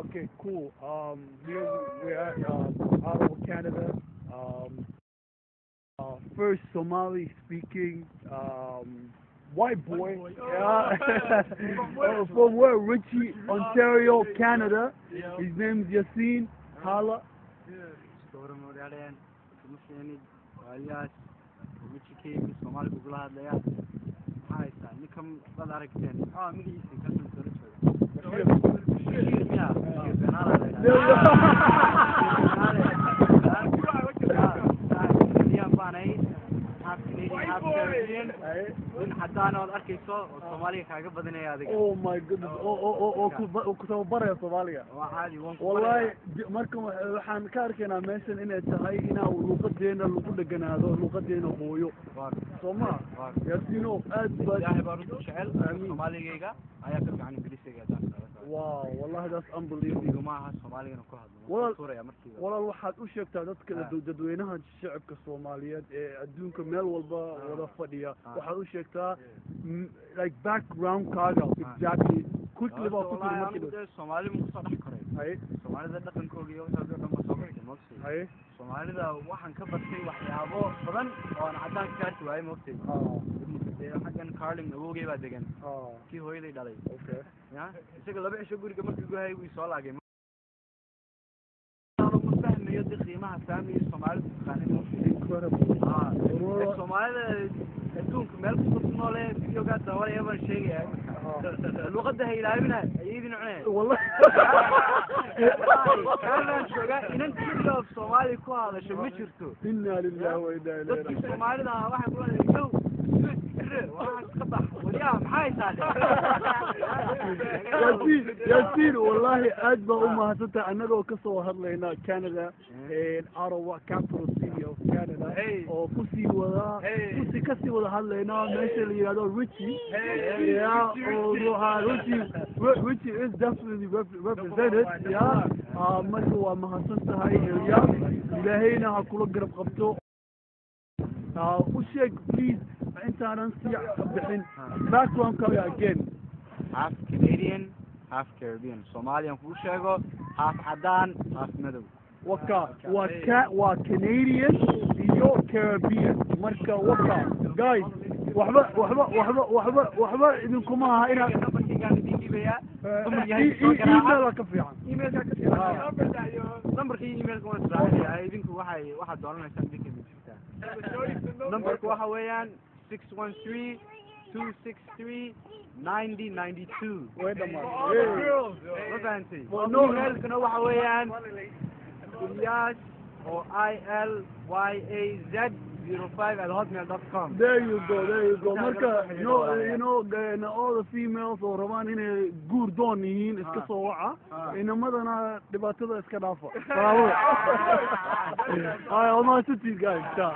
Okay, cool. Here we're at Ottawa, Canada. First Somali-speaking white boy. Boy. Yeah. From where? From where? Ritchie, Ontario, Canada. Yeah. His name's Yasin Hala. Storm ogaadeen kuma fiicnid waa Ilyaas Ritchie ka yimid Soomaali kugula hadlaya. Maxaa haystaa ninkan baad aragteen? Maxaa magaciisa kalsan soo jooga? Bashiir miya? Bashiir Beenaale la yidhahdaa. Canadian baan ahay, half Canadian, half Caribbean. Nin cadaan ood arkayso oo Soomaaliga kaaga badanaya adiga. Oh my goodness. Oo ku tababaraya Soomaaliga. Waa caadi, waan ku Wallahi barayaa. Marka waxaan ka arkaynaa meeshan inay tahay inaa luqadeena lagu dheganaado, luqadeena hooyo. Soo ma Yaasiino, aad baa Ilaahay baan runta jecel. Amiin. Soomaaligayga ayaa ka fiican Ingiriisiga haddaan kala socdo. Wow, wallahi that's unbelievable. Dembiga ma aha Soomaaligana ku hadlo. Waan tuuraya markiiba. Walaal, waxaad u sheegtaa dadka dadweynaha shacabka Soomaaliyeed ee adduunka meel walba wada fadhiya, waxaad u sheegtaa like background-kaaga exactly, quickly baa ku tiri Wallahi markii anigu dhow. Dee Soomaali ma kusoo dhex koray. Soomaalida dhaqankooga iyo waxooga dhan ba soo bartay, moogtay. Soomaalida waxaan ka bartay waxyaabo badan oo aan caddaanka ka arki waayey, moogtay. Dee xaggan Carling awowgay baa degan, kii hooyaday dhalay. Ya isaga 2 cisho guriga markii guhayay wuu soo laagay. Ma fahmayo de qiimaha family Soomaalidu taqaanay, moogtay. Incredible. Ee Soomaalida adduunka meel kasta ku noole videogaa daawanaya baan sheegayaa iminka, luqadda ha ilaawina, ayadin cune. Wallahi. Kanadaan joogaa, inan keliya of Soomaali ku hadasho ma jirto. Inna lillahi wa inna ilayhi Dadkii raaji'uun. Soomaalida ahaa waxay ku leedahay yow ire waxaan iska bax wariyaha, maxaa haysaa? Yaasiin, Yaasiin, wallahi aad baa u mahadsantahay. Annagoo kasoo hadlayna Canada, Ottawa, capital city of Canada, Hey. oo kusii wada Hey. kusii kasii wada hadlaynaa meesha la yihahdo Ritchie. Hey. Yeah, oo ruuxa Ritchie, Ritchie is definitely represented. Yeah, marka waa mahadsan tahay Ilyas, Ilaahayna ha kula garab qabto. U sheeg please, intaanan sii bixin, background-kaaga again. Half Canadian, half Caribbean. Soomaaliyan kuu sheego, half cadaan, half madow. Waka waa ka waa Canadian iyo Caribbean. Marka waka guys, waxba idinkuma aha inaad Nambarkaygaan idin dhiibayaa, dumar yahay soo garaaca. Email ka fiican. Emailka ka fiican. Nambarka iyo emailka waan israacinayaa. Idinku waxaad doonanaysaan idinka idin jirtaa. Nambarku waxa weeyaan 613-263-9092. Way dhamaatay. Ma fahantay? Well, no. Emailkuna waxa weeyaan Ilyas oo ilyaz05@hotmail.com. There you go, there you go. Marka no Inshallah. all the females oo rabaan inay guur doon yihiin, iska soo waca. Inamadana dhibaatada iska dhaafa. Bravo. Ay, waa mahadsantihiin guys. Ciao.